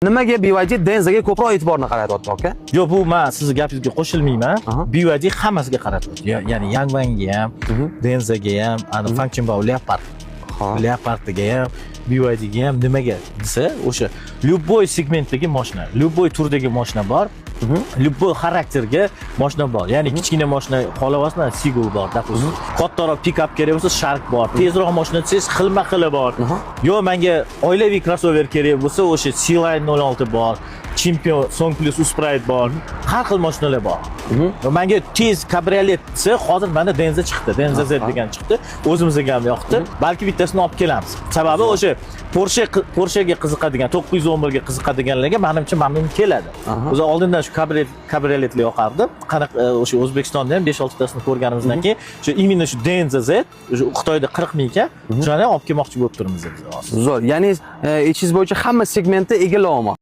Nimaga BYD Denzaga ko'proq e'tiborni qaratyapti, aka? Yo'q, bu man sizni gapingizga qo'shilmayman. BYD hammasiga qaratyapti. Ya'ni Yangwangga ham, Denzaga ham, ani Fangchengbao Leopard. Leopardga ham, BYDga ham. Nimaga desa, o'sha любой segmentdagi mashina, любой turdagi mashina bor. Любой xarakterga mashina bor. Ya'ni kichkina mashina xohlayapsizmi? Seagull bor, допустим. Kattaroq pikap kerak bo'lsa, Shark bor. Tezroq mashina desangiz, xilma-xili bor. Yo'q, menga oilaviy crossover kerak bo'lsa, o'sha Sealion 06 bor. Champion, Song Plus Sprite bor. Har xil mashinalar bor. Va menga tez kabriolet desa, hozir mana Denza chiqdi. Denza Z degan chiqdi. O'zimizga ham yoqdi. Balki bittasini olib kelamiz. Sababi o'sha Porschega qiziqadigan, 911 ga qiziqadiganlarga menimcha mamnun keladi. O'zi oldindan shu kabrioletlar yoqardi. Qanaqa o'sha O'zbekistonda ham 5-6 tasini ko'rganimizdan keyin shu именно shu Denza Z, o'sha Xitoyda 40 ming ekan, shuni ham olib kelmoqchi bo'lib turibmiz biz hozir. Zo'r. Ya'ni aytishingiz bo'yicha hamma segmentni egallayapman.